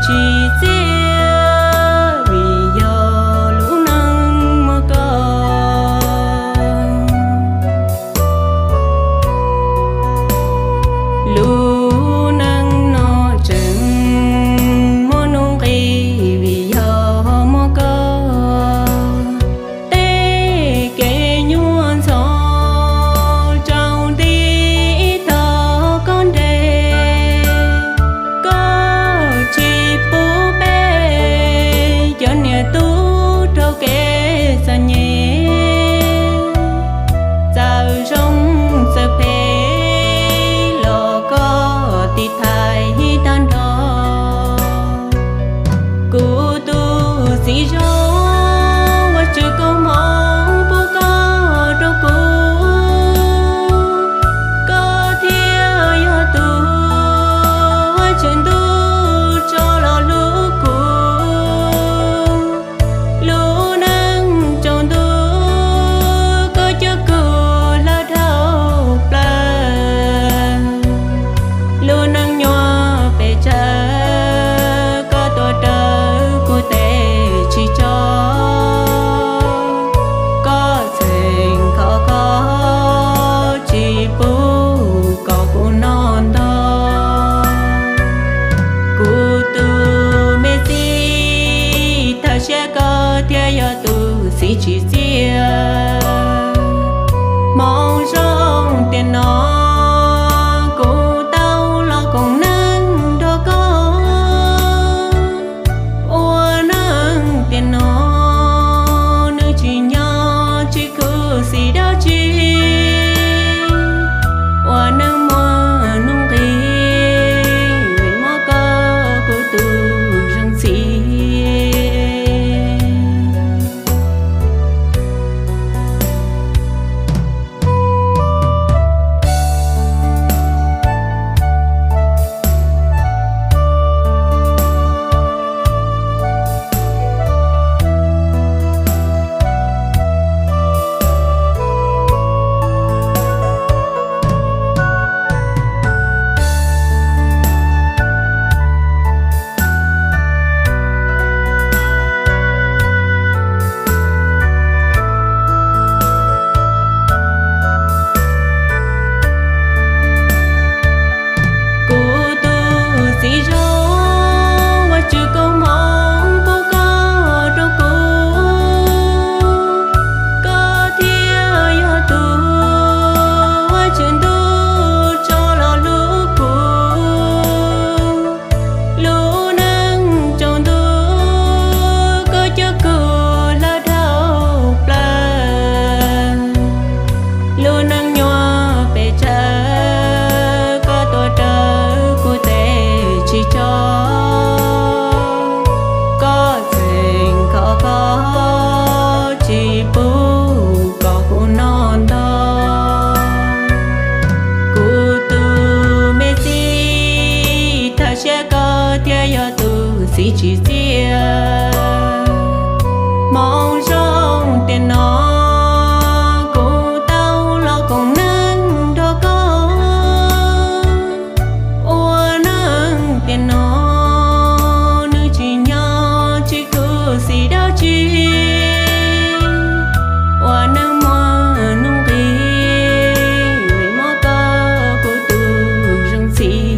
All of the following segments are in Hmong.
tsis txiaj vim yog lub neej muaj koj. Lub neej no tseem muaj nuj nqis vim yog muaj koj. Tej kev nyuaj ntxhov tsaus nti ib tog koj nres, koj tsis pub peb cov niam tub raug kev txom nyem. Txawm zoo txawm phem los koj tiv thaiv tag nrho. Kuv tus txiv zoo, Vajtswv koob hmoov pub koj rau kuv, koj thiaj yog tus Vajtswv ntuj tso los hlub kuv. Lub neej tsaus ntuj koj coj kuv hla dhau plaws. Lub neej nyuaj pes tsawg koj tuav rawv kuv tes tsis tso. Koj txheem khov kho tsis pub kom kuv noj ntog. Kuv tus me txiv, thov siab koj thiaj yog tus txiv tsim txiaj. Hmoov zoo tiam no kuv tau los koom neej nrog koj. Ua neej tiam no nws tsis nyob tsis khuv xim dab tsi. Ua neej muaj nuj nqis vim muaj koj kuv tus zoo txiv. Kuv tus txiv zoo, Vajtswv koob hmoov pub koj rau kuv, koj thiaj yog tus Vajtswv ntuj tso los hlub kuv. Lub neej tsaus ntuj koj coj kuv hla dhau plaws. Lub neej nyuaj pes tsawg koj tuav rawv kuv tes tsis tso. Koj txheem khov kho tsis pub kom kuv noj ntog. Kuv tus me txiv, thov siab koj thiaj yog tus txiv tsim txiaj. Hmoov zoo tiam no kuv tau los koom neej nrog koj. Ua neej tiam no nws tsis nyob tsis khuv xim dab tsi. Ua neej muaj nuj nqis vim muaj koj kuv tus zoo txiv.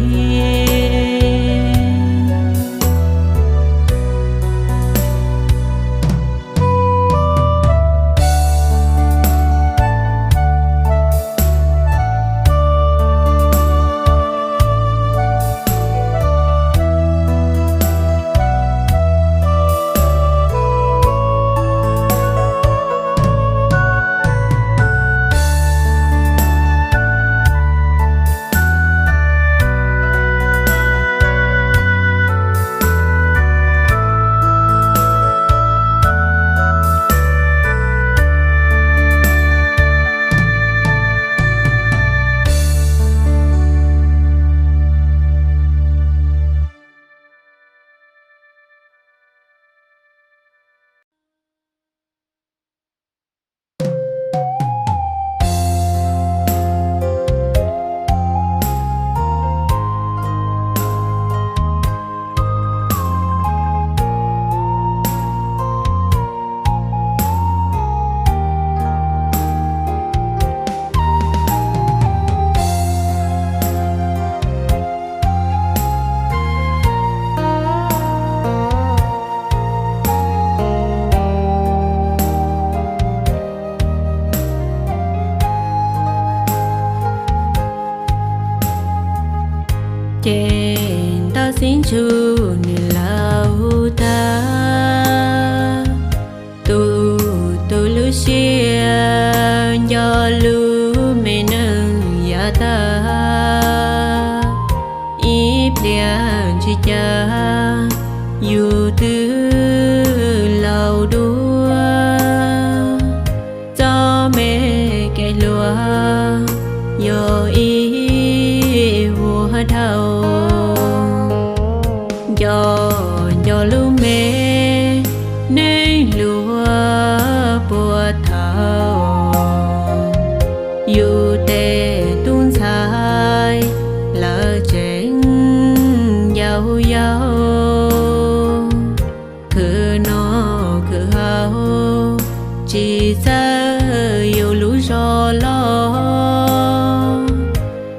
Ces ntawm xib ntsug nws laus tag, tus tus lub siab nco lub me neej yav tag, ib pliag ntsis cas yus twb laus dua. Txoj me kev hluas yog ib vuag dhau, nco nco lub me neej hluas puag thaum yus tej tub ntxhais lawv tseem yau yau, khwv noj khwv haus tsis txawj yus lub zog los,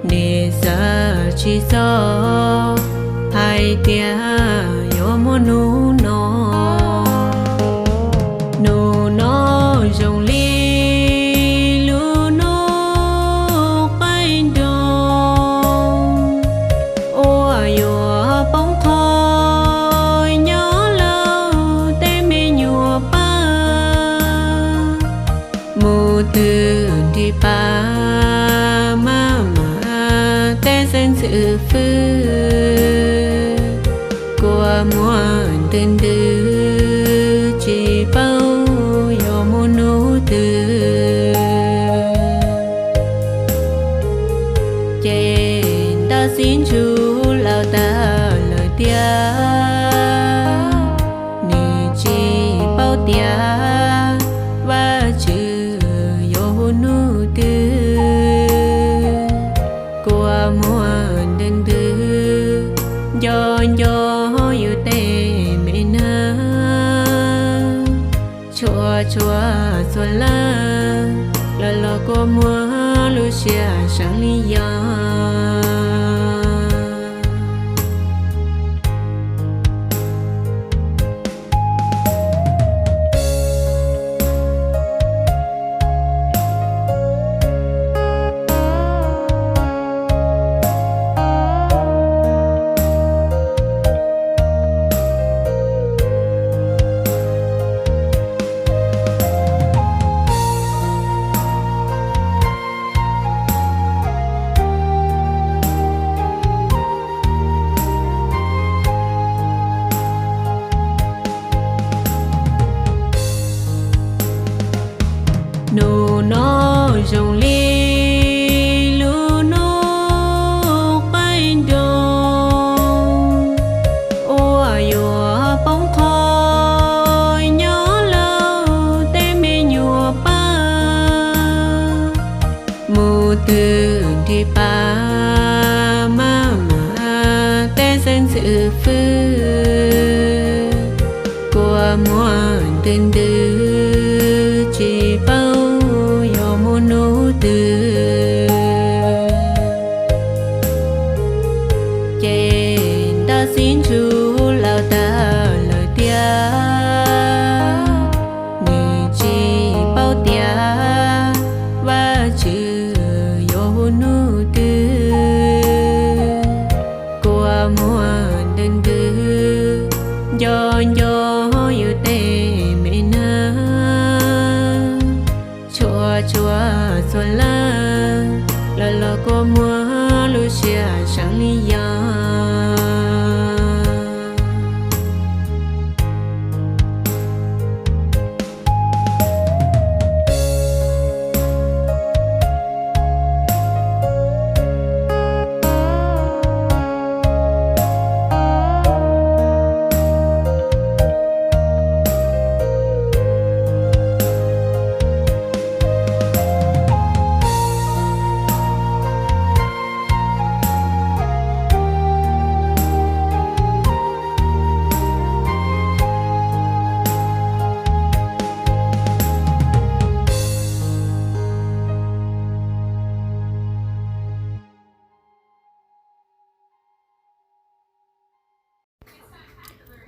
nim xav tsis txog hais tias yuav muaj hnub no. Hnub no zoo li lub hnub qaij nroos uas yuav poob qho nyob laug tej me nyuam paj. Mus twg nrig pas maj mam tej xeeb ntxwv fwj, kua muag ntws ntws tsis paub yuav muaj hnub twg. Ces ntawm xib ntsug laus tag lawm tiag, nws tsis paub tias Vajtswv yuav hu hnub twg. Kua muag ntws ntws nco nco yus tej me neej, tshua tshua txhua leej los los kua muag lub siab sawv li yog. Hnub no zoo li lub hnub qaij nroos uas yuav poob qho nyob laug tej me nyuam paj. Mus twg nrig pas maj mam tej xeeb ntxwv fwj, kua muag ntws ntws tsis paub yuav mus hnub twg. Ces ntawm xib ntsug laus tag lawm tiag, nws tsis paub tias Vajtswv yuav hu hnub twg. Kua muag ntws ntws nco nco yus tej me neej, tshua tshua txhua leej los los kua muag lub siab sawv li yog.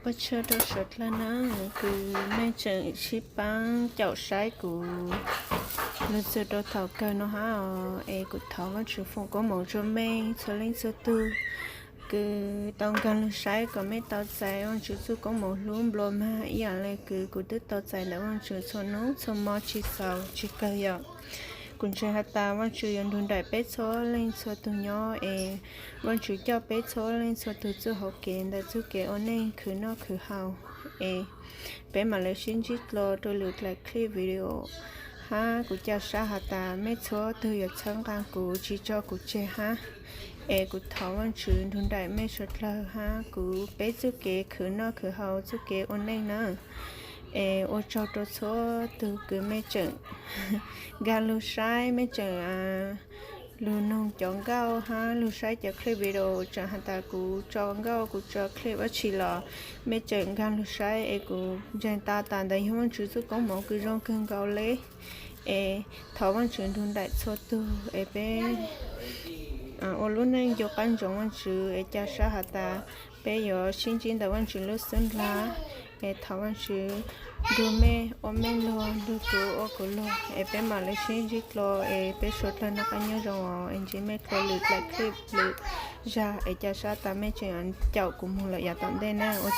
Ua tsaug rau suav dlawg na, kuv mej tseem sib paab caum saib kuv lug txug rau thaum kawg no hab, es kuv thov Vaajtswv foom koob moov rua mej txhua leej txhua tug. Kuv tau nkag lug saib kom mej tau txais Vaajtswv txuj koob moov hlub nplua mag ib yaam le kuv. Kuv twb tau txais ntawm Vaajtswv txhua nub txhua mo tsis xaus tsis kawg yom. Kuv ntseeg has tas Vaajtswv yuav nrug nraim peb txhua leej txhua tug nyob es Vaajtswv coj peb txhua leej txhua tug txuj hauv kev ntawm txuj kev ua neej khwv noj khwv haus es peb mam le sib ntsib dlua rua lwm daim clip video hab kuv ca sab has tas mej txhua tug yuav txhawb nqaa kuv tsis tso kuv tseg hab. Es kuv thov Vaajtswv nrug nraim mej suav dlawg hab kuv peb txuj kev khwv noj khwv haus txuj kev ua neej na. Es ua tsaug rua txhua tug kws mej tseem nkag lug saib, mej tseem lug noog cov nkauj hab lug saib cov clip video, tseem has tas kuv tso nkauj kuv tso clip dlaab tsi los mej tseem nkag lug saib es kuv ntseeg tas tas ntawd yog Vaajtswv txuj koob moov kws zoo kawg nkaus le. Es thov Vaajtswv nrug nraim txhua tug es peb ua lub neej nco qab ntsoov Vaajtswv es ca sab has tas peb yuav sib ntsib ntawm Vaajtswv lub xub ntiag. Es thov Vaajtswv nrug mej ua mej luag, nrug kuv ua kuv luag es peb mam le sib ntsib dlua es peb suav dlawg noj qab nyob zoo os. Es ntsib mej dlua lwm daim clip lwm zag es ca sab tas mej tseem caum kuv moog lawm yav tom ntej na. Ua